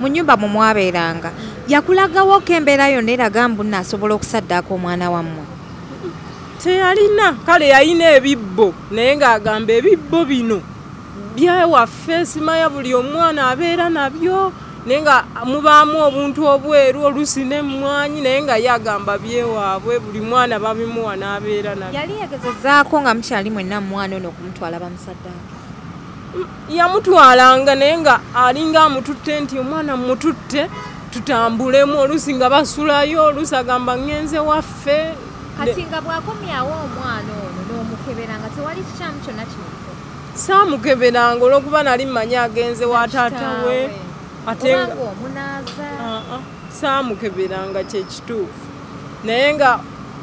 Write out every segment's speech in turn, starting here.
Mu nnyumba mwe mwabeeranga yakulagawo embeera yonna eraga mbu naasobola okusaddaaka omwana wammwe? Teyalina, kale yalina ebibbo naye ng'agamba ebibbo bino byewaffe, simanya buli omwana abeera nabyo, naye nga mubaamu obuntu obweru oluusi n'emmwanyi, naye nga ye agamba byewaabwe buli mwana babimuwa n'abeera nabyo. Yali yegezezaako nga mukyali mwenna mwana ono okumutwala bamusaddaaka? Yamutwalanga naye nga alinga amututte nti omwana mututte tutambulemu, oluusi nga basulayo, oluusi agamba ngenze waffe. Kati nga bw'akomyawo omwana ono n'omukebera nga tewali kikyamu kyonna kimuliko? Saamukeberanga olw'okuba nali mmanyi agenze wa taata we, ate nga omunaaza. Saamukeberanga kyekituufu, naye nga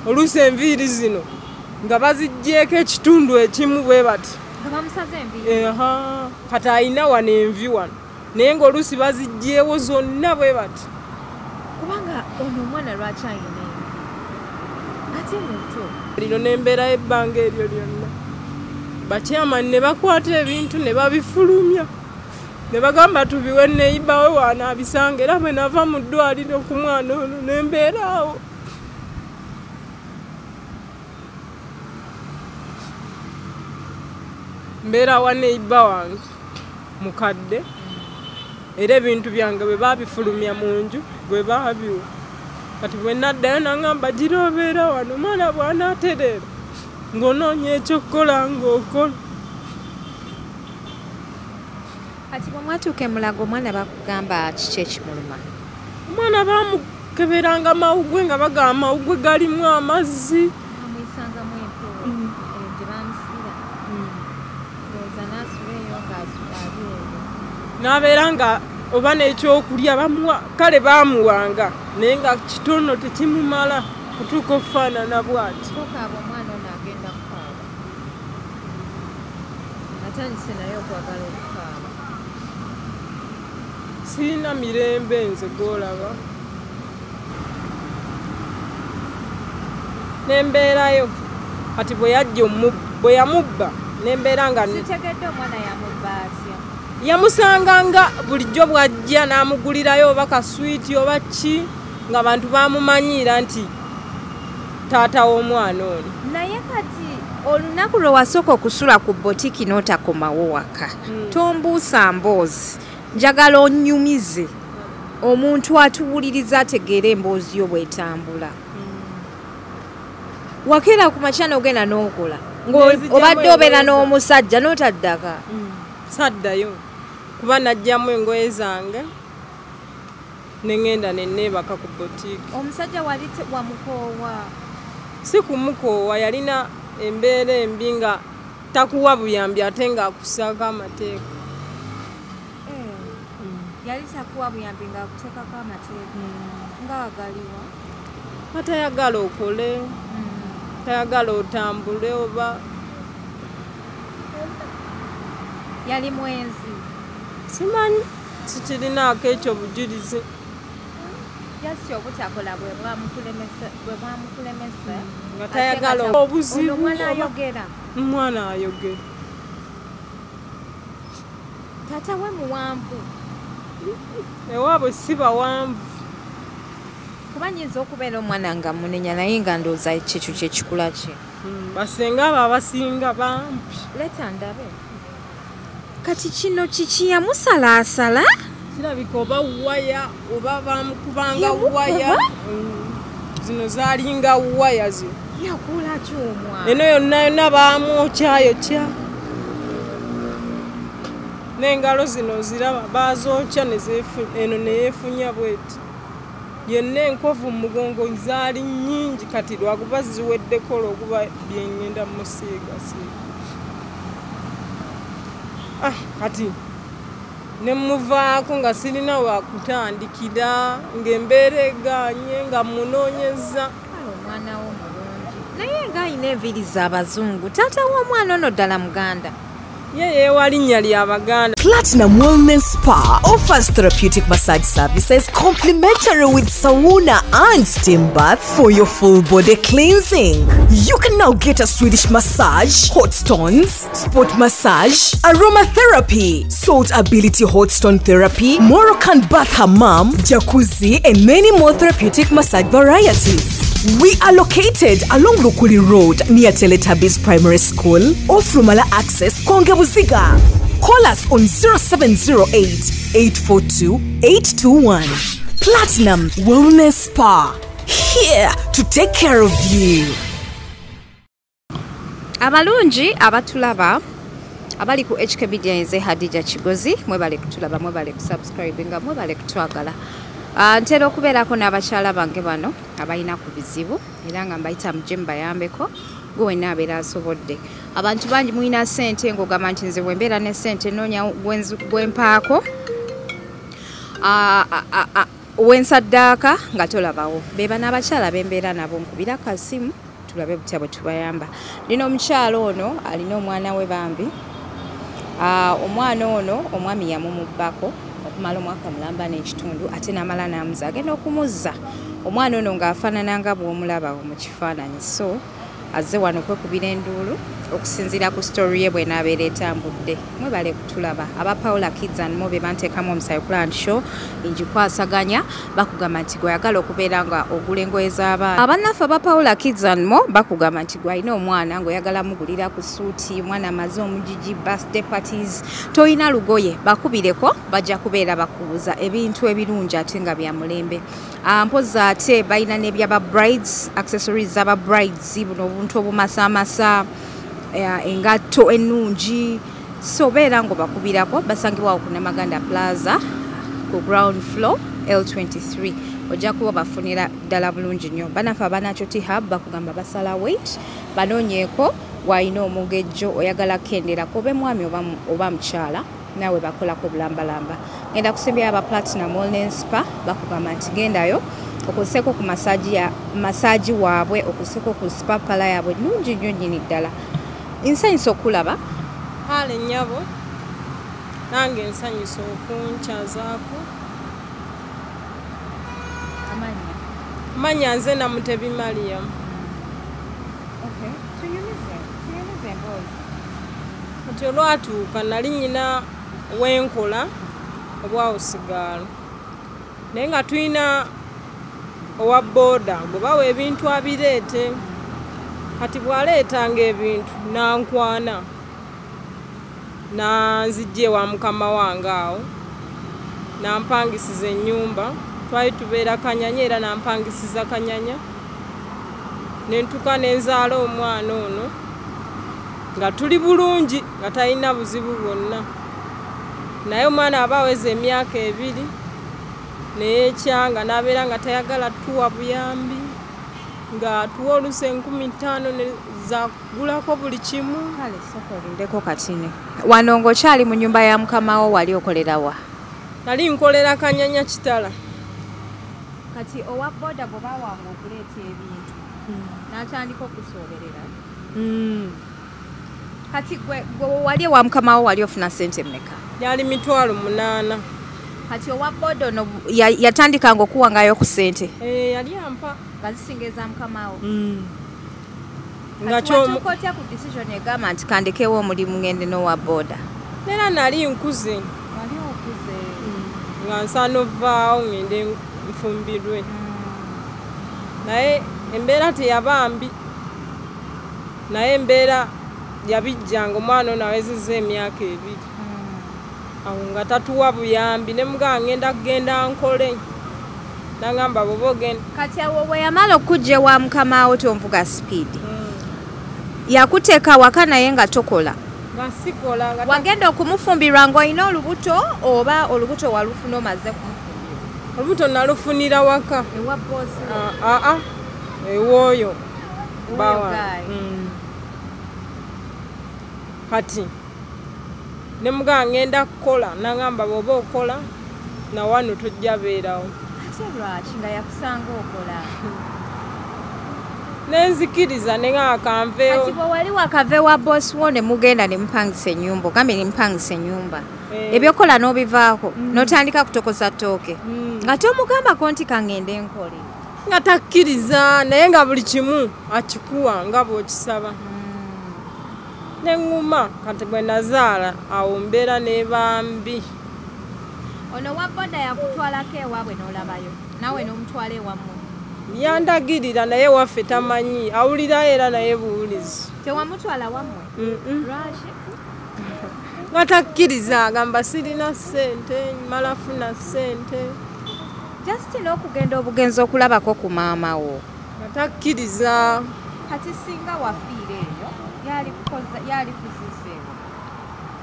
oluusi enviiri zino nga baziggyeeko ekitundu ekimu bwe bati. Nga bamusaze enviiri? Kati alina wano envi wano, naye ng'oluusi baziggyeewo zonna bwe bati. Kubanga ono omwana lwaki alina envi ate muto? Lino n'embeera y'ebbanga eryo lyonna bakyamani ne bakwata ebintu ne babifulumya ne bagamba tubiwe neyibawe wanaabisanga. Era bwe nava mu ddwaliro ku mwana ono n'embeera awo. Mbeera wa neyiba wange mukadde, era ebintu byange bwe baabifulumya mu nju bwe baabiwa. Kati bwe naddayo nangamba gira obeera wano, omwana bw'anaatereera ng'onoonya ekyokukola ng'okola. Kati bwe mwatuuka emulago omwana bakugamba kiki ekimuluma? Omwana baamukeberanga mawugwe nga bagamba amawugwe galimu amazzi. Amwisangamu empewo gye bamusibira. Ndowooza n'asula eyo ng'ali eyo. N'abeera nga oba n'ekyokulya bamuwa, kale baamuwanga naye nga kitono tekimumala kutuuka okufaanana bw'ati. Tokaaba, omwana ono agenda kukaaba. Atandise naye okwagala okukaaba. Sirina mirembe nze gw'olaba. N'embeerayo kati bwe yajja bwe yamubba n'embeera nga sitegedde omwana yamubba atya? Yamusanganga bulijjo bw'ajja n'amugulirayo oba kaswiti oba ki, ng'abantu bamumanyiira nti taata w'omwana ono. Naye kati olunaku lwe wasooka okusula ku botiki n'otakomawo waka, tombuusa mboozi, njagala onnyumize omuntu atuwuliriza ategeere emboozi yo bw'etambula. Wakeera ku makya n'ogenda n'okola ng'obadde obeera n'omusajja n'otaddaka? Saddayo kuba najjamu engoye zange ne ŋŋenda ne neebaka ku botiki. Omusajja wali wamukoowa? Si kumukoowa, yalina embeera embi nga takuwa buyambi ate ng'akussaako amateeka. Yali takuwa buyambi ng'akuteekako amateeka? Ng'agaliwa? Atayagala okole, tayagala otambule oba. Yali mwenzi? Simanyi, sikirinaako ekyo bujulizi. Jasi obutakola bwe bwamukulemesa nga tayagala obuzibu. Omwana ayogera? Omwana ayogera. Taata we muwanvu? Ewaabwe si bawanvu. Kuba nnyinza okubeera omwana nga munenya naye nga ndowooza kyekyo kyekikula kye. Basenga abo abasinga bampi. Leeta ndabe. Kati kino kiki yamusalaasala? Kirabika oba waya oba bamukubanga waya. Zino zaalinga waya zino. Yakola ki omwana? Eno yonna yonna baamwokyayokya. N'engalo zino ziraba bazookya eno ne yeefunya bw'eti. Yenna enkovu mu mugongo zaali nnyingi kati lwakuba ziweddeko olw'okuba bye ŋŋenda musiigasiiga. Kati ne muvaako nga sirina wakutandikira, ng'embeera egaanye nga munoonyeza. Omwana wo mulungi naye ng'alina enviiri z'abazungu. Taata w'omwana ono ddala Muganda? Ye yeewa linnya lya Baganda. Platinum Wellness Spa offers therapeutic massage services complimentary with sauna and steam bath for your full body cleansing. You can now get a Swedish massage, hot stones, sport massage, aromatherapy, salt ability hot stone therapy, Moroccan bath hammam, jacuzzi, and many more therapeutic massage varieties. We are located along Lukuli Road near Teletubbies Primary School, off Rumala Access, Konge Buziga. Call us on 0708 842 821. Platinum Wellness Spa, here to take care of you. Abalungi abatulaba abali ku HK Media, nze Hadija Kigozi, mwebale kutulaba, mwebale kusubscribinga, mwebale kutwagala. Ntera okubeerako n'abakyala bange bano abalina ku bizibu era nga mbayita mujje mbayambeko gwe wenna abeera asobodde. Abantu bangi mulina ssente ng'ogamba nti nze bwe mbeera ne ssente nnoonya gwempaako wensaddaaka nga tolabawo. Be bano abakyala bembeera nabo, nkubira akasimu tulabe butya bwe tubayamba. Nina omukyala ono alina omwana we bambi. Omwana ono omwami yamumubbako okumala omwaka mulamba n'ekitundu ate n'amala n'amuzza, agenda okumuzza omwana ono ng'afaanana nga bw'omulaba mu kifaananyi. So azze wano kwekubira enduulu okusinziira ku story ye bw'enaabeera etambudde. Mwebale kutulaba. Aba Paula Kids and More be banteekamu omusaayi okulaba nti show ngikwasaganya, bakugamba nti gw'oyagala okubeera nga ogula engoye z'abaana. Abannaffe aba Paula Kids and More bakugamba nti gw'alina omwana ng'oyagala mugulira ku suuti, omwana amaze omugigi, birthday parties, toyina lugoye, bakubireko bajja kubeera bakubuza ebintu ebirungi ate nga bya mulembe. Mpozzi ate balina n'ebyaba brides, accessories z'aba brides, buno obuntu obumasaamasa, engatto ennungi. So beera ngo bakubirako, basangibwawo ku Namaganda Plaza ku ground floor L23. Ojja kuba bafunira ddala bulungi nnyo. Bannaffe abanakyo T-Hub bakugamba basala weight, banoonyeeko w'alina omugejjo oyagala kukendeerako obe mwami oba mukyala, naawe bakolako bulambalamba. Ngenda kusembya aba Platinum Wellness Spa bakugamba nti gendayo okozeeko ku massage waabwe, okozeeko ku spa pala yaabwe nnungi nnyo nnyini ddala. Nsanyusa okulaba. Kale nnyabo, nange nsanyusa okunkyazaako. Amannya nze Namutebi Mariam. Okay, tunyumize emboozi. Kati olwatuuka nali nnyina wenkola obwawusigaalo, naye nga tulina owa booda gwe bawa ebintu abireete. Kati bw'aleetanga ebintu nankwana nanzijja ewa mukama wange awo nampangisiza ennyumba. Twali tubeera Kanyanya era nampangisiza Kanyanya, nentuka nenzaala omwana ono nga tuli bulungi nga talina buzibu bwonna. Naye omwana aba aweza emyaka 2 neyekyanga n'abeera nga tayagala tuwa buyambi, nga tuwa oluusi 5,000 zakugulako buli kimu. Kale sooka olindeko katini. Wano ng'okyali mu nnyumba ya mukama wo wali okolera wa? Nali nkolera Kanyanya Kitala. Kati owa boda gwe bawanga okuleeta ebintu n'atandika okusooberera. Kati gwe wali ewa mukama wo wali ofuna ssente mmeka? Yali 800,000. Kati owa boda ono yatandikanga okuwangayo ku ssente? Yali ampa. Nga zisinga eza mukama wo? Kati watuuka otya ku decision egamba nti kandekewo omulimu ngende n'owa boda? Era nali nkuze. Wali okuze. Nga nsaana ovaawo ngende nfumbirwe. Naye embeera teyaba mbi, naye embeera yabijjanga omwana ono awezezza emyaka 2. Awo nga tatuwa buyambi, ne mugamba ngenda kugenda nkole. Nangamba bw'oba ogenda. Kati awo bwe yamala okujja ewa mukama wo tonvuga sipiidi, yakuteeka waka naye nga tokola? Nga sikola. Wagenda okumufumbirwa ng'olina olubuto oba olubuto walufuna omaze kumufumbirwa? Olubuto nalufunira waka. Ewa boosi? Aa, ewooyo. Kati ne mugamba ngenda kukola, nangamba bw'oba okola na wano tojja beerawo. Ate lwaki nga yakusanga okola? Nenzikiriza nenga akanveewo. Kati bwe wali wakave wa boss wo ne mugenda ne mupangisa ennyumba, ogambye ne mupangisa ennyumba. Ebyokola n'obivaako, n'otandika kutokosa ttooke. Nga tomugambako nti kangende nkole. Nga takkiriza naye nga buli kimu akikuwa nga bw'okisaba. Neŋŋuma kati bwe nazaala awo mbeera ne bambi. Ono wa boda yakutwalako ewaabwe n'olabayo, naawe n'omutwala ewammwe. Yandagirira naye waffe tamanyi, awulira era naye buwulizi. Tewamutwala wammwe? Lwaki? Nga takkiriza agamba sirina ssente, mmala funa ssente. Just n'okugenda obugenzi okulabako ku maama wo. Nga takkiriza. Kati singa wafiira eyo, yali kuziseewo.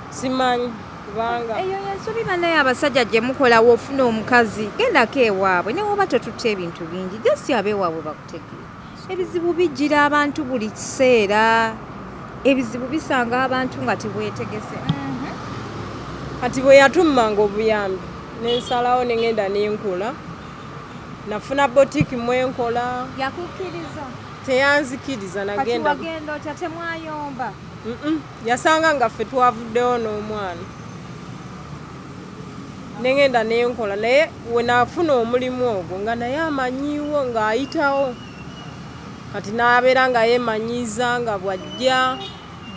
Simanyi kubanga. Eyo y'ensobi bannaye abasajja gye mukola w'ofuna omukazi, gendako ewaabwe ne woba totutte ebintu bingi, just abeewaabwe bakutegeere. Ebizibu bijjira abantu buli kiseera. Ebizibu bisanga abantu nga teweetegese. Kati bwe yatummanga obuyambi, ne nsalawo ne ngenda ne nkola. Nafuna boutique mwe nkola. Yakukkiriza? Teyanzikiriza nagenda. Kati wagenda otya temwayomba? Yasanga nga ffe twavuddeyo n'omwana. Ne ngenda ne nkola naye we nafuna omulimu ogwo nga naye amanyiiwo ng'ayitawo. Kati n'abeera nga yeemanyiiza nga bw'ajja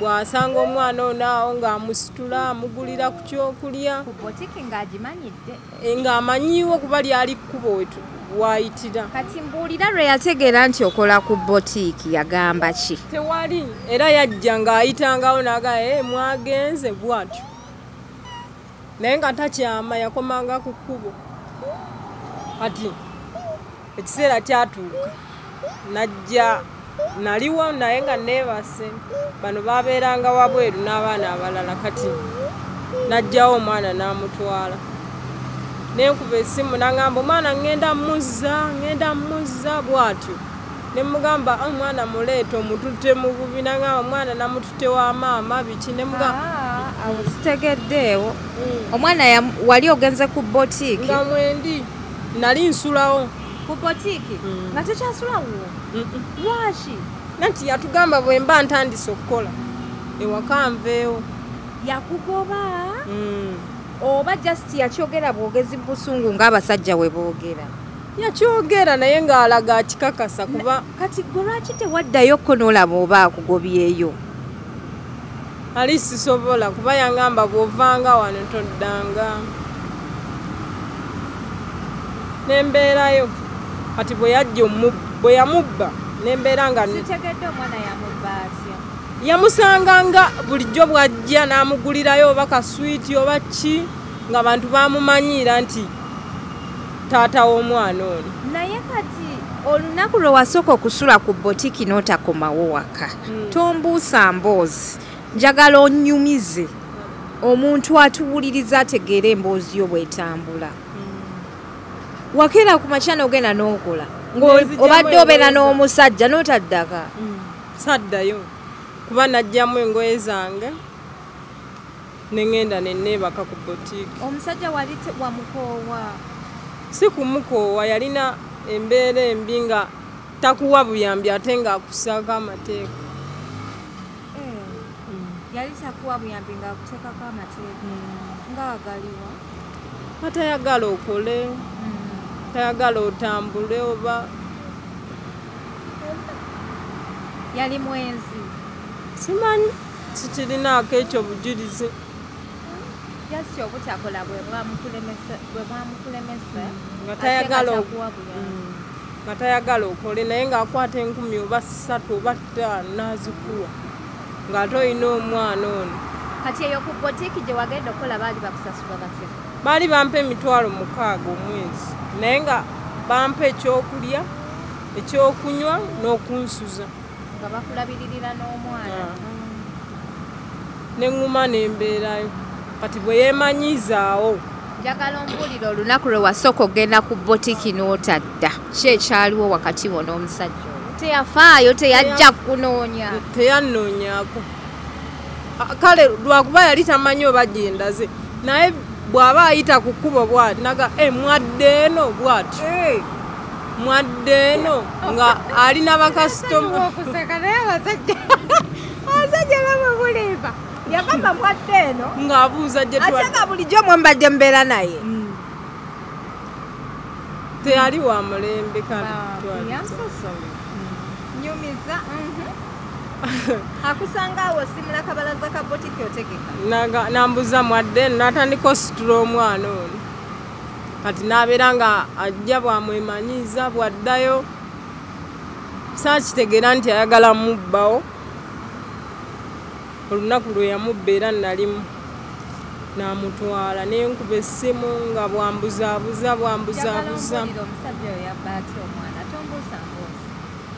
bw'asanga omwana ono awo ng'amusitula amugulira ku kyokulya. Ku boutique ng'agimanyidde. Ng'amanyiiwo kuba lyali kkubo wetu waayitira. Kati mbuulira lwe yategeera nti okola ku boutique yagamba ki? Tewali era yajja ng'ayitangawo n'agamba mwagenze bw'atyo. Naye nga takyama yakomanga ku kkubo. Kati ekiseera kyatuuka najja naliwo naye nga neebase. Bano babeeranga wabweru n'abaana abalala kati najjawo omwana n'amutwala. Nenkuba essimu n'angamba omwana ŋŋenda mmuzza bw'atyo. Ne mugamba omwana muleete omututte mu bubi n'angamba omwana namututte wa maama biki ne mugamba. Awo sitegeddeewo. Omwana wali ogenze ku boutique? Nga mwendi nali nsulawo. Ku boutique? Nga tokyasulawo? Lwaki? Nanti yatugamba bwe mba ntandise okukola ewaka nveewo. Yakugoba? Oba just yakyogera bwogezi busungu ng'abasajja we boogera? Yakyogera naye ng'alaga akikakasa kuba. Kati gwe lwaki tewaddayo ko n'olaba oba akugobyeyo? Ali sisobola kuba yangamba bw'ovanga wano toddanga. Nembeerayo. Kati bwe yajja bwe yamubba nembeera nga sitegedde omwana yamubba atya? Yamusanga nga bulijjo bw'ajja n'amugulirayo oba kaswiti oba ki ng'abantu bamumanyiira nti taata w'omwana ono. Naye kati olunaku lwe wasooka okusula ku boutique n'otakomawo waka, tombuusa mboozi, njagala onnyumize omuntu atuwuliriza ategeere emboozi yo bw'etambula. Wakeera ku makya n'ogenda n'okola ng'obadde obeera n'omusajja n'otaddaka. Saddayo kuba najjamu engoye zange ne ŋŋenda ne neebaka ku boutique. Omusajja wali wamukoowa? Si kumukoowa, yalina embeera embi nga takuwa buyambi ate ng'akussaako amateeka. Yali takuwa buyambi ng'akuteekako amateeka. Ng'agaliwa? Atayagala okole, tayagala otambule oba. Yali mwenzi? Simanyi, sikirinaako ekyo bujulizi. Just obutakola bwe bwamukulemesa. Nga tayagala okole naye ng'akwata 1000 oba 3 oba 5 n'azikuwa ng'ate olina omwana ono. Kati eyo ku boutique gye wagenda okukola baali bakusasula batya? Baali bampa 600,000 omwezi naye nga bampa ekyokulya, ekyokunywa n'okunsuza. Nga bakulabiririra n'omwana. Ne ŋŋuma n'embeerayo. Kati bwe yeemanyizaawo. Njagala ombuulire olunaku lwe wasooka okugenda ku boutique n'otadda. Ki ekyaliwo wakati wo n'omusajja oyo? Teyafaayo, teyajja kunoonya. Teyannoonyaako. Kale lwakuba yali tamanyi oba gye ndaze naye bw'aba ayita ku kkubo bw'ati naga mwadde eno bw'ati. Mwadde eno nga alina bakasitoma. Okuseka naye abasajja abasajja bamubulimba. Yagamba mwadde eno ng'abuuza gye ate nga bulijjo mwembadde mbeera naye. Teyali wa mulembe kale. Nyumiza. Akusanga awo simula kabalaza ka botiki otegeka. Nambuza mwadde eno n'atandika ositula omwana ono. Kati n'abeera nga ajja bwamwemanyiiza bw'addayo saakitegeera nti ayagala mubbawo. Olunaku lwe yamubba era nalimu n'amutwala ne nkuba essimu nga bwambuzaabuza bwambuzaabuza.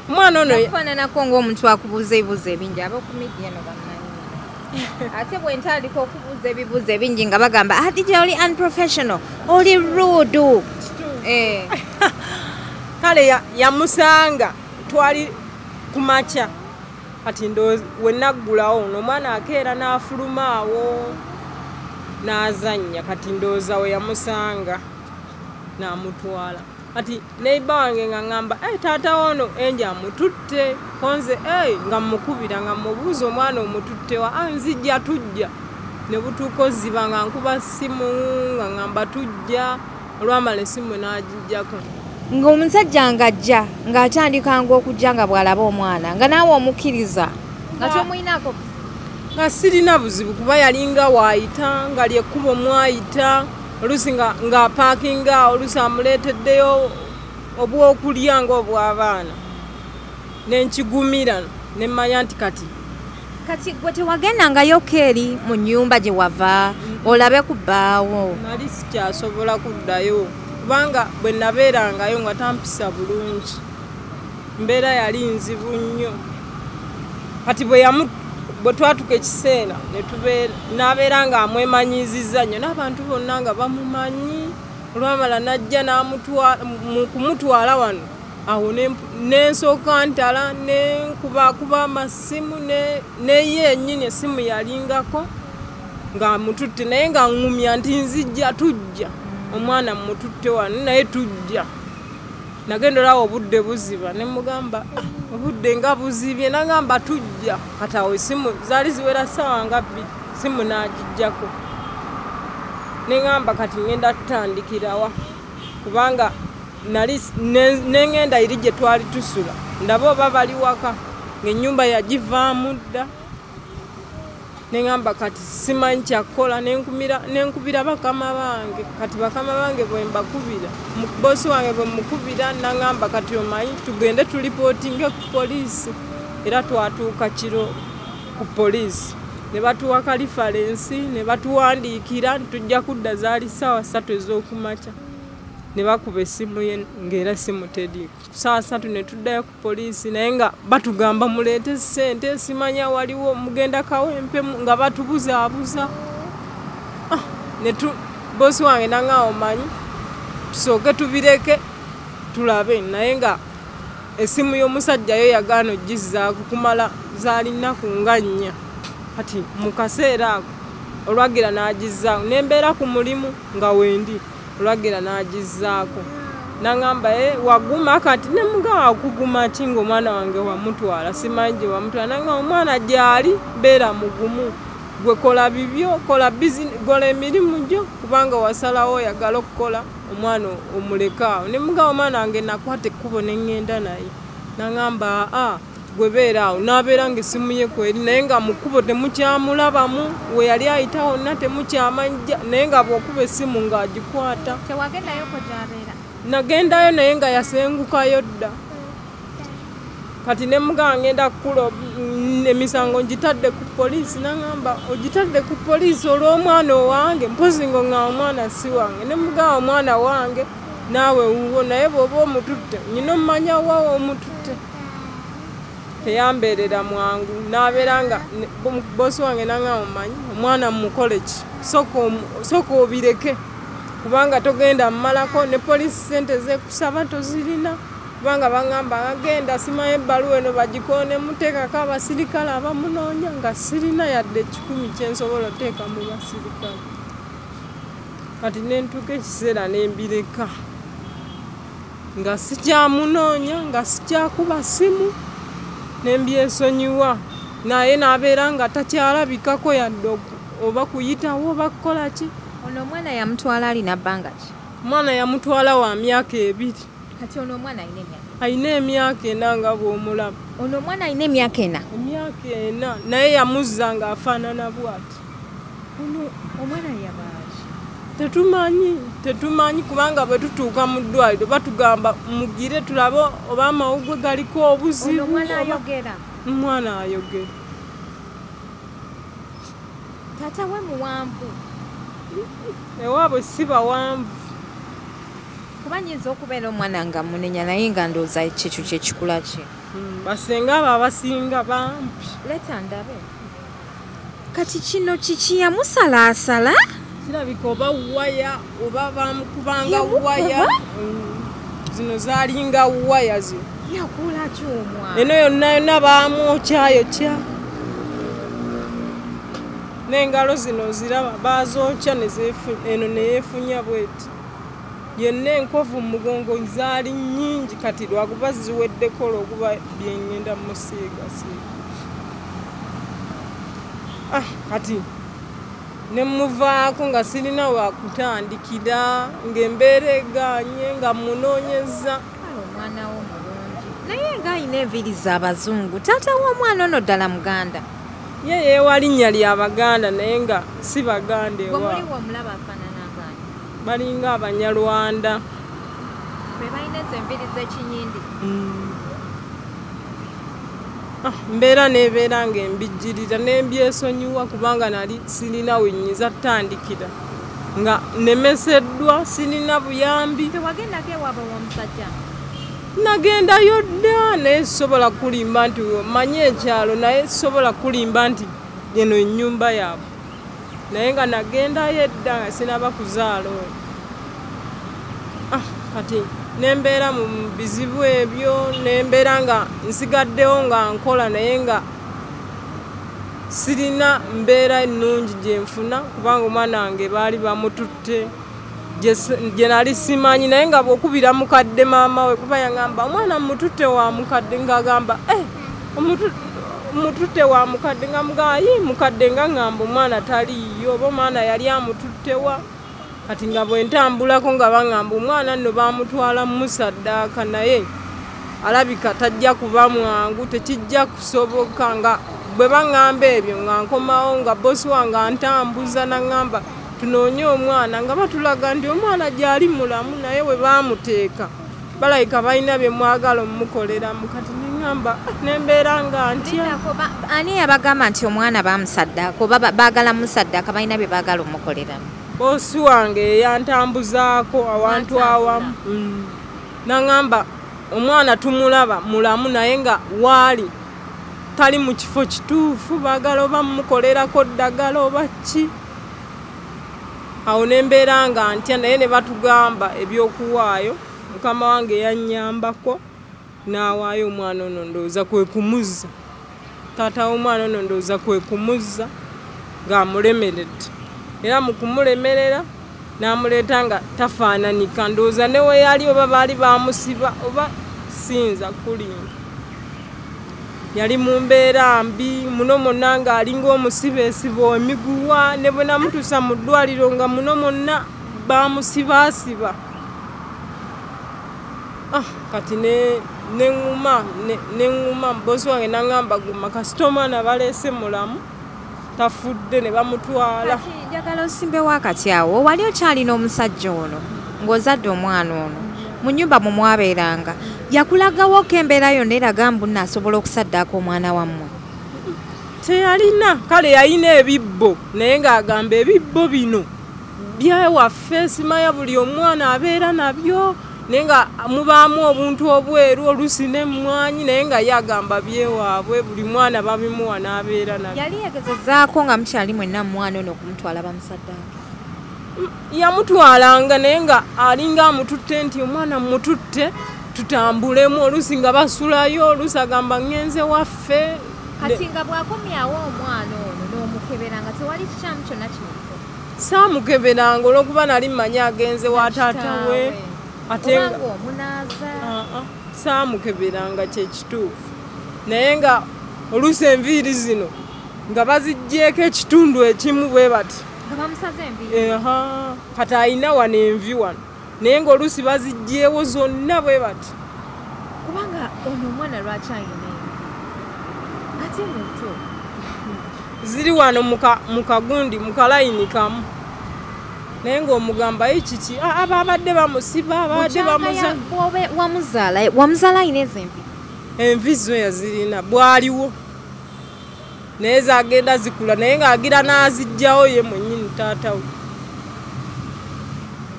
Omwana ono yafaananako ng'omuntu akubuuza ebibuuzo ebingi ab'oku media eno bammanyi. Ate bwe ntandika okubuuza ebibuuzo ebingi nga bagamba Hadija oli unprofessional, oli rude. Kale yamusanga twali ku makya. Kati we naggulawo ono omwana akeera n'afuluma awo n'azannya. Kati ndowooza we yamusanga n'amutwala. Kati neighbor wange nga ŋŋamba taata ono enje amututte konze nga mmukubira nga mmubuuza omwana omututte wa nzijja tujja. Ne butuuka ozziba nga nkuba ssimu nga ŋŋamba tujja. Olwamala essimu n'agiggyako. Ng'omusajja ng'ajja ng'atandikanga okujja nga bw'alaba omwana nga naawe omukkiriza nga tomuyinaako. Nga sirina buzibu kuba yalinga waayita nga lyekkubo mwayita oluusi ng'apaakinga oluusi amuleeteddeyo obwokulya ng'obw'abaana. Ne nkigumira ne mmanya nti kati. Kati gwe tewagendangayo eri mu nnyumba gye wava olabe ku bbaawo? Nali sikyasobola kuddayo kubanga bwe nabeerangayo nga tampisa bulungi. Mbeera yali nzibu nnyo. Kati bwe twatuka ekiseera n'abeera nga amwemanyiizizza nnyo n'abantu bonna nga bamumanyi. Olwamala n'ajja mu kumutwala wano awo nensooka ntala nenkubakuba amasimu neye ennyini essimu yalingako ng'amututte naye nga ŋŋumya nti nzijja tujja. Omwana mmututte wano naye tujja. Nagenda olaba obudde buziba ne mugamba obudde nga buzibye n'agamba tujja. Kati awo essimu zaali ziwera ssaawa nga bbiri essimu n'agiggyako. Ne ŋŋamba kati ŋŋenda tutandikirawa kubanga nali ne ŋŋenda eri gye twali tusula ndaba oba bali waka ng'ennyumba yagivaamu dda. Ne ŋŋamba kati simanyi kyakukola ne nkubira bakama bange. Kati bakama bange bwe mbakubira boosi wange bwe mmukubira n'aŋŋamba kati omanyi tugende tulipootinge ku poliisi. Era twatuuka kiro ku poliisi ne batuwa kalifalensi ne batuwandiikira tujja kudda zaali ssaawa 3 ez'okumakya. Ne bakuba essimu ye ng'era essimu teriiko. Ssaawa 3 ne tuddayo ku poliisi naye nga batugamba muleete ssente simanya waliwo mugenda Kawempe nga batubuzaabuza. Boosi wange n'aŋŋamba omanyi tusooke tubireke tulabe naye nga essimu y'omusajja yo yagaana ogizzaako kumala zaali nnaku nga 4. Kati mu kaseera ako olwagira n'agizzaako ne mbeera ku mulimu nga wendi olwagira n'agizzaako. N'aŋŋamba waguma kati ne mugamba okuguma ki ng'omwana wange wamutwala simanyi gye wamutwala. N'aŋŋamba omwana gy'ali mbeera mugumu gwe kola bibyo kola kola emirimu gyo kubanga wasalawo oyagala okukola omwana omuleke awo. Ne mugamba omwana wange nakwata ekkubo ne ŋŋenda naye. N'aŋŋamba gwe beera awo n'abeera ng'essimu ye kweri naye nga mu kkubo temukyamulabamu we yali ayita wonna temukyamanya naye nga bw'okuba essimu ng'agikwata. Tewagendayoko gy'abeera? Nagendayo naye nga yasengukayo dda. Kati ne mugamba ngenda kukula emisango ngitadde ku poliisi n'aŋŋamba ogitadde ku poliisi olw'omwana owange mpozi ng'oŋŋamba omwana si wange. Ne mugamba omwana wange naawe wuwo naye bw'oba omututte nnina ommanya wa omututte. Teyambeerera mwangu n'abeera nga boosi wange n'aŋŋamba omanyi omwana mmukole ki sooka obireke kubanga togenda mmalako ne poliisi ssente zeekusaba tozirina kubanga baŋŋamba agenda simanyi ebbaluwa eno bagikoonemu teekako abasirikale abamunoonya nga sirina yadde 100 kye nsobola oteeka mu basirikale. Kati ne ntuuka ekiseera ne mbireka. Nga sikyamunoonya, nga sikyakuba simu, nembyesonyiwa. Naye n'abeera nga takyalabikako yadde oba kuyitawo oba kukola ki. Ono omwana yamutwala alina bbanga ki? Omwana yamutwala wa myaka 2. Kati ono omwana alina emyaka? Alina emyaka 4 nga bw'omulaba. Ono omwana alina emyaka 4? Emyaka 4, naye yamuzza ng'afaanana bw'ati. Ono omwana yabaaki? Tetumanyi kubanga bwe tutuuka mu ddwaliro batugamba mugire tulabe oba amawuggwe galiko obuzibu. Ono omwana ayogera? Omwana ayogera. Taata we muwanvu? Ewaabwe si bawanvu. Kuba nnyinza okubeera omwana nga munenya naye nga ndowooza kyekyo kyekikula kye. Basenga abo abasinga bampi. Leeta ndabe. Kati kino kiki yamusalaasala? Kirabika oba waya oba bamukubanga waya. Zino zaalinga waya zino. Yakola ki omwana? Eno yonna yonna baamwokyayokya. N'engalo zino ziraba bazookya eno ne yeefunya bw'eti. Yenna enkovu mu mugongo zaali nnyingi kati lwakuba ziweddeko olw'okuba bye ŋŋenda musiigasiiga. Kati ne muvaako nga sirina wakutandikira, ng'embeera egaanye nga munoonyeza. Omwana wo mulungi naye ng'alina enviiri z'abazungu. Taata w'omwana ono ddala Muganda? Ye yeewa linnya lya Baganda naye nga si Baganda ewaabwe. Gwe muliwo omulaba afaanana ng'ani? Balinga Abanyarwanda. Be balina ezo enviiri z'ekinyindi? Mbeera neebeera ng'embijjirira n'embyesonyiwa kubanga nali sirina we nnyinza ttandikira. Nga nnemeseddwa, sirina buyambi. Tewagendako ewaabwe w'omusajja? Nagendayo dda naye sisobola kulimba nti mmanyi ekyalo, naye sisobola kulimba nti eno ennyumba yaabwe. Naye nga nagendayo edda nga sinaba kuzaala oyo. Kati nembeera mu bizibu ebyo, nembeera nga nsigaddewo nga nkola naye nga sirina mbeera ennungi gye nfuna kubanga omwana wange baali bamututte gye nali simanyi, naye nga bw'okubira mukadde maama we kuba yangamba omwana mututte wa mukadde, ng'agamba mututte wa mukadde, nga mugamba yi mukadde, nga ngamba omwana taliiyo oba omwana yali amututtewa. Kati nga bwe ntambulako nga baŋŋamba omwana nno baamutwala musaddaaka naye alabika tajja kuba mwangu, tekijja kusoboka. Nga bwe baŋŋamba ebyo nga nkomawo nga bbosi wange antambuza n'aŋŋamba tunoonye omwana, nga batulaga nti omwana gy'ali mulamu naye we baamuteeka balabika balina bye mwagala omukoleramu. Kati ne ŋŋamba nembeera nga ntya. Ani yabagamba nti omwana baamusaddaaka oba baagala musaddaaka balina bye baagala omukoleramu? Bbosi wange eyantambuzaako awantu awamu n'aŋŋamba omwana tumulaba mulamu naye nga waali tali mu kifo kituufu, baagala oba mumukolerako ddagala oba ki. Awo ne mbeera nga ntya naye ne batugamba ebyokuwaayo. Mukama wange yannyambako n'awaayo omwana ono, ndowooza kwe kumuzza. Taata w'omwana ono ndowooza kwe kumuzza ng'amulemeredde. Era mu kumulemerera n'amuleeta nga tafaananika, ndowooza ne we yali oba baali baamusiba oba siyinza kulimba. Yali mu mbeera mbi muno mwonna ng'alinga omusibeesiba emiguwa, ne bwe namutuusa mu ddwaliro nga muno mwonna baamusibaasiba. Kati ne ŋŋuma bbosi wange n'aŋŋamba guma kasita omwana baleese mulamu tafudde ne bamutwala. Njagala osimbewo akati awo, wali okyalina omusajja ono ng'ozadde omwana ono mu nnyumba mwe mwabeeranga, yakulagawoko embeera yonna eraga mbu nno asobola okusaddaaka omwana wammwe? Teyalina, kale yalina ebibbo naye ng'agamba ebibbo bino byewaffe, simanya buli omwana abeera nabyo, naye nga mubaamu obuntu obweru oluusi n'emmwanyi, naye nga ye agamba byewaabwe buli mwana babimuwa n'abeera nabyo. Yali yegezezaako nga mukyali mwenna mwana ono okumutwala bamusaddaaka? Yamutwalanga naye nga alinga amututte nti omwana mututte tutambulemu, oluusi nga basulayo, oluusi agamba ŋŋenze waffe. Kati nga bw'akomyawo omwana ono n'omukebera nga tewali kikyamu kyonna kimuliko? Saamukeberanga olw'okuba nali mmanyi agenze wa taata we, Ate omunaaza saamukeberanga kyekituufu, naye nga oluusi enviiri zino nga baziggyeko ekitundu ekimu bwe bati kati ayina wano envi wano, naye ng'oluusi baziggyewo zonna bwe bati. Kubanga ono omwana lwaki ayina envi ate muto? Ziri wano mukagundi mukalayini kamu, naye ng'omugamba ye kiki ababadde bamusiba abadde bamuza. Wamuzaala ayina ezo envi? Envi zo yazirina bwaliwo, naye zagenda zikula, naye ng'agira n'aziggyawo ye mwennyini taata we.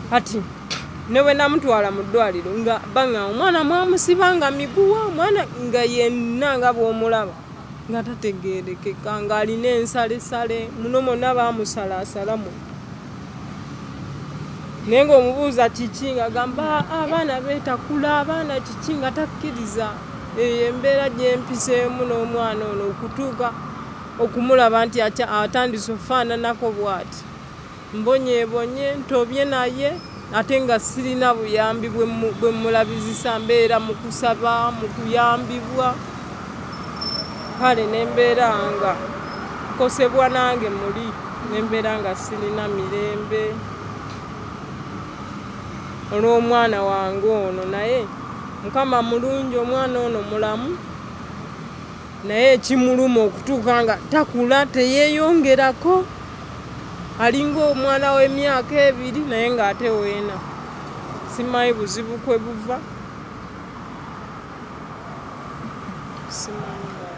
Kati ne bwe namutwala mu ddwaliro nga banga omwana mwamusiba nga miguwa, omwana nga yenna nga bw'omulaba nga tategeerekeka, ng'alina ensalesale muno mwonna baamusalaasalamu, naye ng'omubuuza kiki ng'agamba abaana beetakula, abaana kiki, nga takkiriza. Eyo embeera gye mpiseemu n'omwana ono okutuuka okumulaba nti atandise okufaananako bw'ati. Mbonyeebonye ntobye naye ate nga sirina buyambi bwe mmulabizisa, mbeera mu kusaba mu kuyambibwa, kale nembeera nga nkosebwa nange muli, nembeera nga sirina mirembe olw'omwana wange ono. Naye Mukama mulungi, omwana ono mulamu, naye ekimuluma okutuuka nga takula teyeeyongerako, alinga omwana w'emyaka 2 naye ng'ate weena. Simanyi buzibu kwe buva.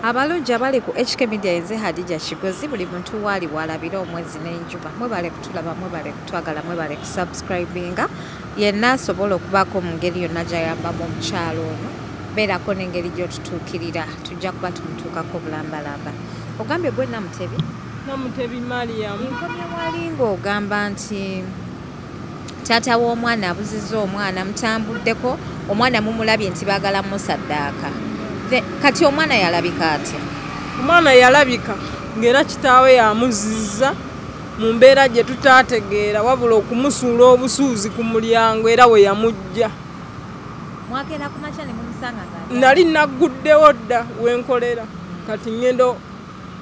Abalungi abali ku HK Media, nze Hadija Kigozi, buli muntu waali walabira omwezi n'enjuba. Mwebale kutulaba, mwebale kutwagala, mwebale kusubscribinga. Yenna asobola okubaako mu ngeri yonna gy'ayambamu omukyalo ono, beerako n'engeri gy'otutuukirira, tujja kuba tumutuukako bulambalamba. Ogambye gwe Namutebi? Namutebi Mariam. Nkomye wali ng'ogamba nti taata w'omwana abuzizza omwana, mutambuddeko, omwana mumulabye nti baagala musaddaaka. Kati omwana yalabika atya? Omwana yalabika ng'era kitaawe yamuzizza mu mbeera gye tutaategeera, wabula okumusuula obusuuzi ku mulyango era we yamujja. Mwakeera ku makya ne mumusanga nga nali nagguddewo dda we nkolera, kati ngenda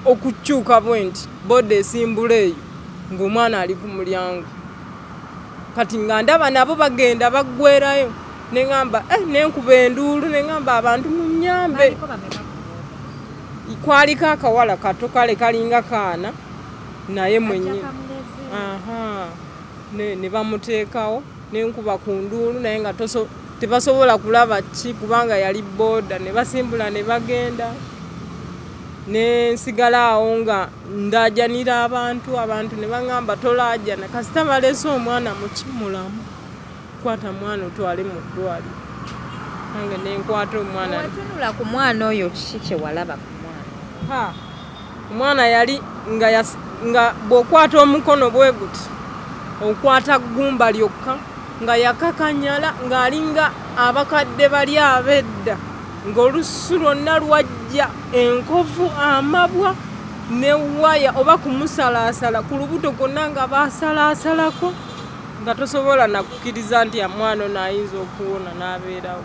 okukyuka bwe nti boda esimbula eyo ng'omwana ali ku mulyango. Kati nga ndaba nabo bagenda baggwerayo, ne ŋŋamba nenkuba enduulu, ne ŋŋamba abantu munnyambe. Kwaliko akawala kato kale kalinga kaana naye mwennyini ne bamuteekawo, nenkuba ku nduulu naye nga tebasobola kulaba ki kubanga yali boda, ne basimbula ne bagenda. Nensigala awo nga ndaajanira abantu, abantu ne baŋŋamba tolaajana, kasita baleese omwana mukimulamu, kwata mwana otwale mu ddwaliro. Nange nenkwata omwana. Watunula ku mwana oyo, kiki kye walaba ku mwana? Omwana yali nga bw'okwata omukono bwe guti okwata ggumba lyokka, nga yakakanyala, ng'alinga abakadde bali ab'edda, ng'olusu lwonna lwajja enkovu, amabwa ne waya, oba kumusalaasala ku lubuto kwonna nga baasalaasalako, nga tosobola nakukkiriza nti omwana ono ayinza okuwona n'abeerawo.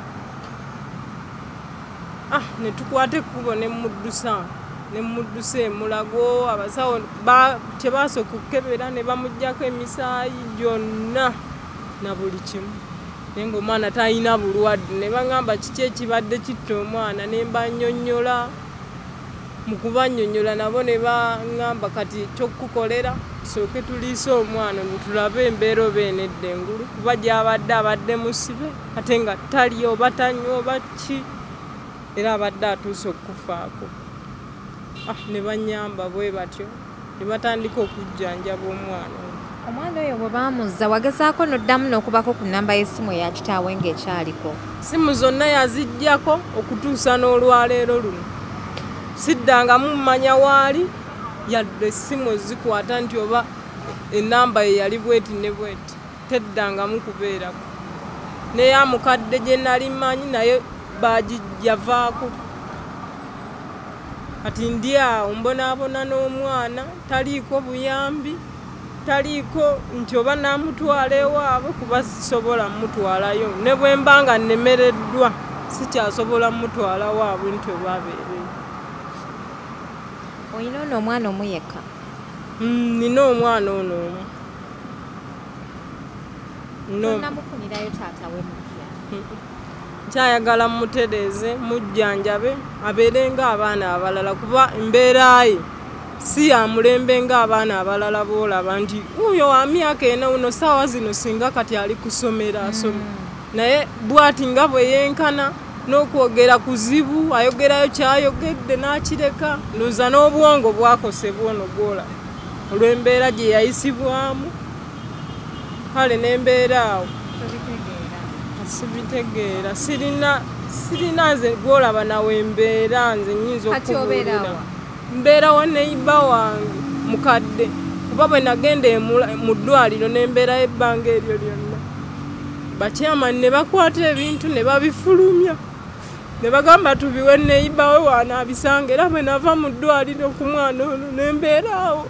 Ne tukwata ekkubo ne mmuddusa emulago. Abasawo kye baasooka okukebera ne bamuggyako emisaayi gyonna na buli kimu, naye ng'omwana talina bulwadde. Ne baŋŋamba kiki ekibadde kitta omwana, ne mbannyonnyola. Mu kubannyonnyola nabo ne baŋŋamba kati ekyokukolera tusooke tuliise omwana tulabe embeera oba enedda engulu, kuba gy'abadde abadde musibe ate nga talya oba tanywa oba ki, era abadde atuuse okufaako. Ne bannyamba bwe batyo ne batandika okujjanjaba omwana ono. Omwana oyo bwe baamuzza wagezaako n'oddamu n'okubako ku nnamba y'essimu eya kitaawe ng'ekyaliko? Simu zonna yaziggyako okutuusa n'olwaleero luno. Siddangamu mmanya waali, yadde essimu ezikwata nti oba ennamba ye yali bweti ne bweti, teddangamu kubeerako. N'eya mukadde gye nali mmanyi naye yavaako. Kati ndi awo mbonaabona n'omwana taliiko buyambi. Taliiko nti oba naamutwala ewaabwe kuba sisobola mutwalayo, ne bwe mba nga nnemereddwa sikyasobola mutwala waabwe nti oba abeereyo. Olina ono omwana omu yekka? Nina omwana ono omu. Tonamufunirayo taata we mupya? Nkyayagala mmutereeze, mujjanjabe, abeere ng'abaana abalala, kuba embeera ye si ya mulembe ng'abaana abalala b'olaba nti oyo wa myaka ena uno ssaawa zino singa kati ali kusomera asoma. Naye bw'ati nga bwe yenkana n'okwogera kuzibu, ayogerayo kyayogedde n'akireka, ndowooza n'obwongo bwakosebwa ono gw'olaba olw'embeera gye yayisibwamu. Kale n'embeera awo sibitegeera, sirina nze gw'olaba nawe embeera nze nnyinza okubuulira. Mbeera wa neighbor wange mukadde, kuba bwe nagenda mu ddwaliro n'embeerayo ebbanga eryo lyonna, bakyamani ne bakwata ebintu ne babifulumya ne bagamba tubiwe neighbor we wanaabisanga. Era bwe nava mu ddwaliro ku mwana ono n'embeera awo.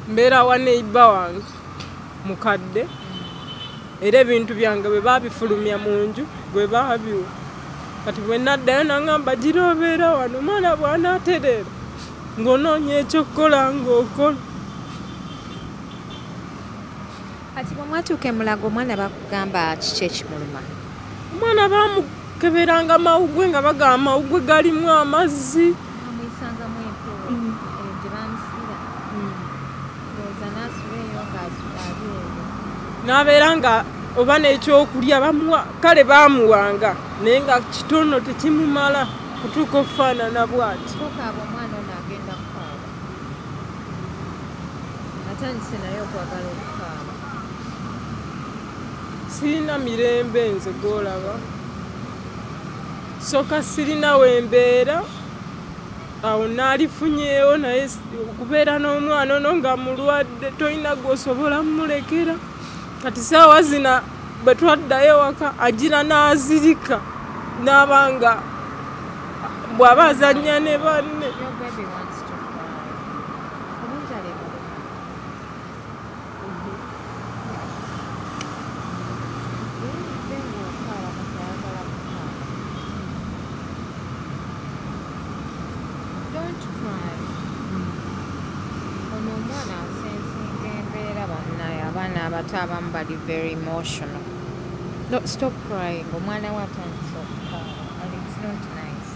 Mbeera wa neighbor wange mukadde, era ebintu byange bwe baabifulumya mu nju bwe baabiwa. Kati bwe naddayo nangamba gira obeera wano, omwana bw'anaatereera ng'onoonya ekyokukola ng'okola. Kati bwe mwatuuka e Mulago omwana bakugamba kiki ekimuluma? Omwana baamukeberanga mawuggwe nga bagamba amawuggwe galimu amazzi. Bamuyisangamu empewo eyo gye bamusibira. Ndowooza n'asula eyo ng'ali eyo. N'abeera nga oba n'ekyokulya bamuwa, kale baamuwanga naye nga kitono tekimumala kutuuka okufaanana bw'ati. Tokaaba, omwana ono agenda kukaaba. Atandise naye okwagala okukaaba. Sirina mirembe nze gw'olaba. Sooka sirina wembeera, awo naalifunyeewo, naye okubeera n'omwana ono nga mulwadde tolina gw'osobola mmulekera. Kati ssaawa zina bwe twaddayo waka agira n'azirika n'aba nga bw'aba azannya ne banne. Don't cry. Ono omwana asensinga embeera bannaye, abaana abato abamu bali very emotional. No, stop crying. Omwana we atandise okukaaba and it's not nice.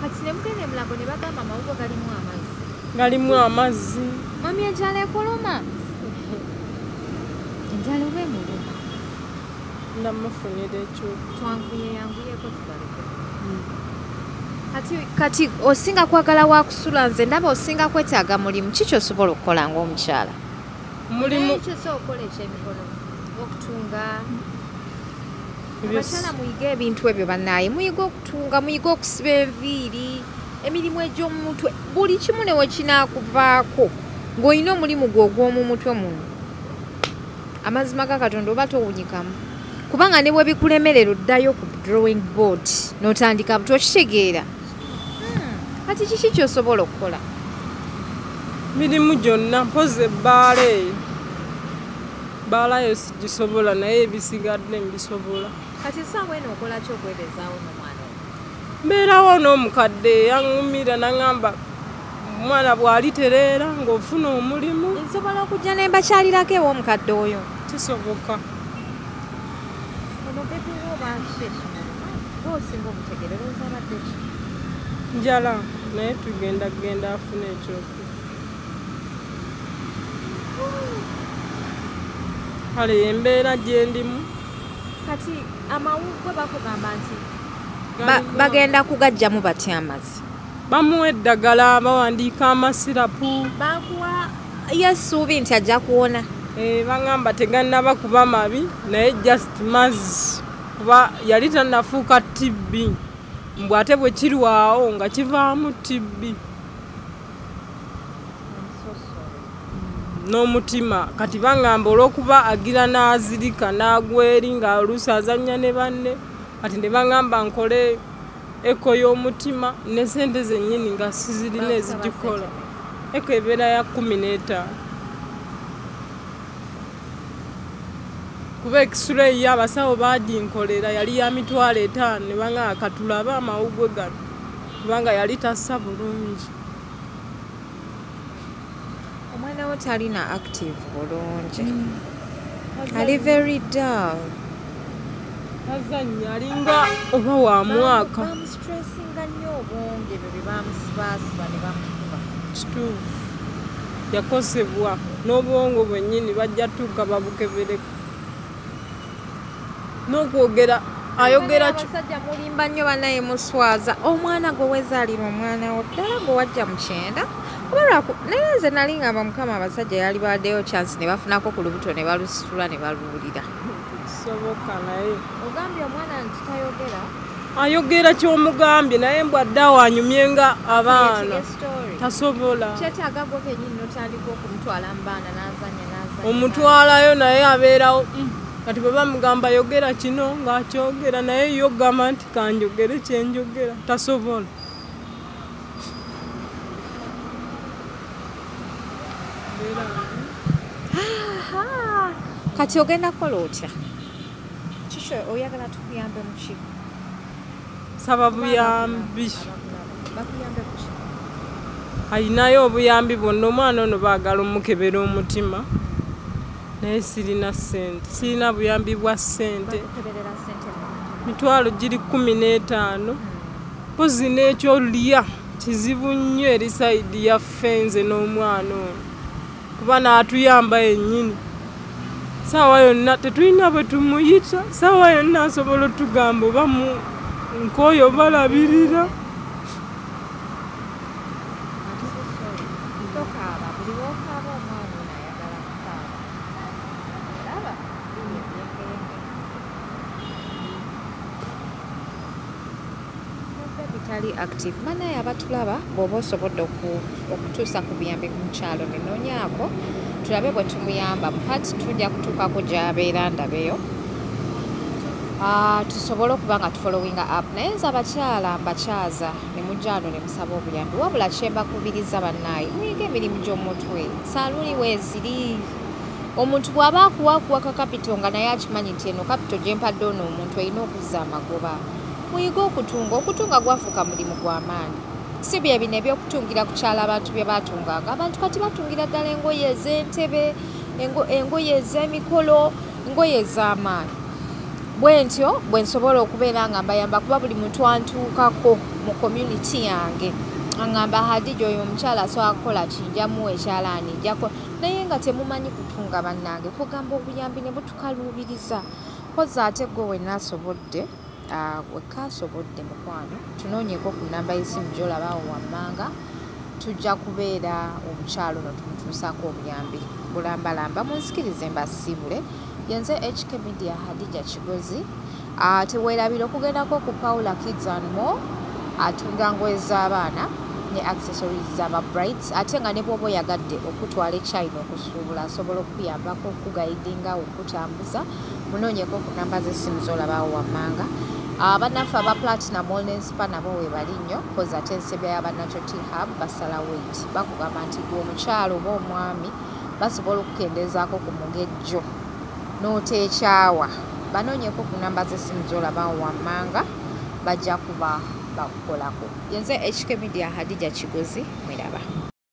Kati ne mugenda e Mulago ne bagamba amawuggwe galimu amazzi. Galimu amazzi. Mami enjala ekuluma? Enjala oba emuluma? Ndamufunira ekyokulya. Twanguye yanguyeko tubaleke. Kati osinga kwagala wakusula, nze ndaba osinga kwetaaga mulimu. Ki ky'osobola okukola ng'omukyala? Mulimu kyosobola okukola ekyemikono, okutunga. Abakyala muyige ebintu ebyo bannaaye, muyige okutunga, muyige okusiba enviiri, emirimu egy'omu mutwe, buli kimu ne we kinaakuvaako ng'olina omulimu gwo ogw'omu mutwe muno. Amazima ga Katonda oba towunyikamu, kubanga ne bwe bikulemerera oddayo ku drawing board n'otandika buto, okitegeera. Kati kiki ky'osobola okukola? Mirimu gyonna mpozi ebbaala eyo. Bbaala yo sigisobola naye ebisigadde mbisobola. Kati essaawa eno okola ki okwebezaawo n'omwana ono? Mbeerawo n'omukadde yaŋŋumira n'aŋŋamba omwana bw'alitereera ng'ofuna omulimu. Nsobola okujja ne mbakyalirako ew'omukadde oyo? Kisoboka. Ono bebi wo oba kiki ekimuluma? Gw'osinga omutegeera, olowooza abadde ki? Njala, naye tugenda kugenda afune ekyokulya. Kale embeera gye ndimu. Kati amawuggwe bakugamba nti bagenda kugaggyamu batya amazzi? Bamuwa eddagala, bawandiika amasirapu. Bakuwa essuubi nti ajja kuwona? Baŋŋamba tegannaba kuba mabi naye just mazzi, kuba yali tannafuuka TB. Mbu ate bwe kirwawo nga kivaamu TB. N'omutima. Kati baŋŋamba olw'okuba agira n'azirika n'agwa eri nga oluusi azannya ne banne, Kati ne baŋŋamba nkole eko y'omutima ne sente zennyini nga sizirina ezigikola. Eko ebeera ya 15. Kuba x-ray abasawo baaginkolera yali ya 50,000 ne baŋŋamba katulabe amawuggwe gano kubanga yali tassa bulungi. Omwana wo talina active bulungi. Ali very dull. Tazannya alinga oba wa mwaka. Bamusitressinga nnyo obwongo ebyo bye bamusibaasiba ne bamukuba. Kituufu. Yakosebwa n'obwongo bwennyini bajja tuuka babukebereko. N'okwogera ayogera abasajja mulimba nnyo bannaye muswaza. Omwana gwe weezaalira omwana wo ddala gwe wajja mu kyenda. Naye nze nali ngamba Mukama abasajja yali baddeyo chance ne bafunako ku lubuto ne balusitula ne baluwulira. Kisoboka naye. Ogambye omwana nti tayogera? Ayogera ky'omugambye naye mbw addawo anyumye nga abaana. Tasobola. Kyetaaga gwe kennyini n'otandika okumutwala mu baana n'azannya n'azannya. Omutwalayo naye abeerawo. Kati bwe bamugamba yogera kino ng'akyogera naye ye ogamba nti kanjogere kye njogera tasobola. Kati ogenda kukola otya? Kiki oyagala tukuyambe mu ki? Saba buyambi. Bakuyambe ku ki? Ayinayo obuyambi bwonna omwana ono baagala omukebera omutima. Naye sirina ssente, sirina buyambi bwa ssente. Mitwalo giri 15. Mpozi n'ekyolya kizibu nnyo eri sayidi yaffe nze n'omwana ono. Kuba n'atuyamba yennyini. Saawa yonna tetulina bwe tumuyita, saawa yonna asobola otugamba oba nkooyo balabirira. Tokaaba, buli lw'okaaba omwana ono ayagala kukaaba. Olaba bitali active. Banaye abatulaba bw'oba osobodde okutuusa ku buyambi ku mukyalo nenoonyaako tulabe bwe tumuyamba. Mpati tujja kutuukako gy'abeera ndabeyo. Tusobole okuba nga tufollowinga up. Naye nze abakyala mbakyaza ne mujja wano ne musaba obuyambi. Wabula kye mbakubiriza bannaaye muyige emirimu gy'omutwe. Saaluuni weeziri. Omuntu bw'aba akuwa ka kapito nga naye akimanyi nti eno kapito gye mpadde ono omuntu erina okuzza amagoba. Muyige okutunga. Okutunga gwafuuka mulimu gw'amaanyi. Si bye bino ebyokutungira ku kyalo abantu bye baatunganga. Abantu kati batungira ddala engoye ez'entebe, engoye ez'emikolo, engoye ez'amaanyi. Bwe ntyo bwe nsobola okubeera nga mbayamba kuba buli muntu antuukako mu community yange. Angamba Hadija oyo omukyala asobola kukola ki, njamuwa ekyalaani, njako naye nga temumanyi kutunga bannange. Kugamba obuyambi ne butukaluubiriza. Mpozzi ate gwe wenna asobodde wekaasobodde mukwano tunoonyeeko ku nnamba y'essimu gy'olaba awo wammanga tujja kubeera omukyalo ono tumutuusaako obuyambi bulambalamba. Munsikirize mbasiibule. Yenze HK Media Hadija Kigozi. Teweerabira okugendako ku Paula Kids and More atunda ngoye z'abaana ne accessories z'aba brides ate nga ne bw'oba oyagadde okutwala e China okusuubula asobola okukuyambako okukugayidinga okukutambuza. Munoonyeko ku namba z'essimu z'olaba awo wammanga. Bannaffe aba Platinum Wellness Spa nabo weebali nnyo kozi ate ensebya y'abannakyo T-Hub basala weight. Bakugamba nti gwe omukyalo oba omwami basobola okukendeezaako ku mugejjo n'oteekyawa. Banoonyeko ku namba z'essimu z'olaba awo wammanga bajja kuba bakukolako. Yenze HK Media Hadija Kigozi mweraba.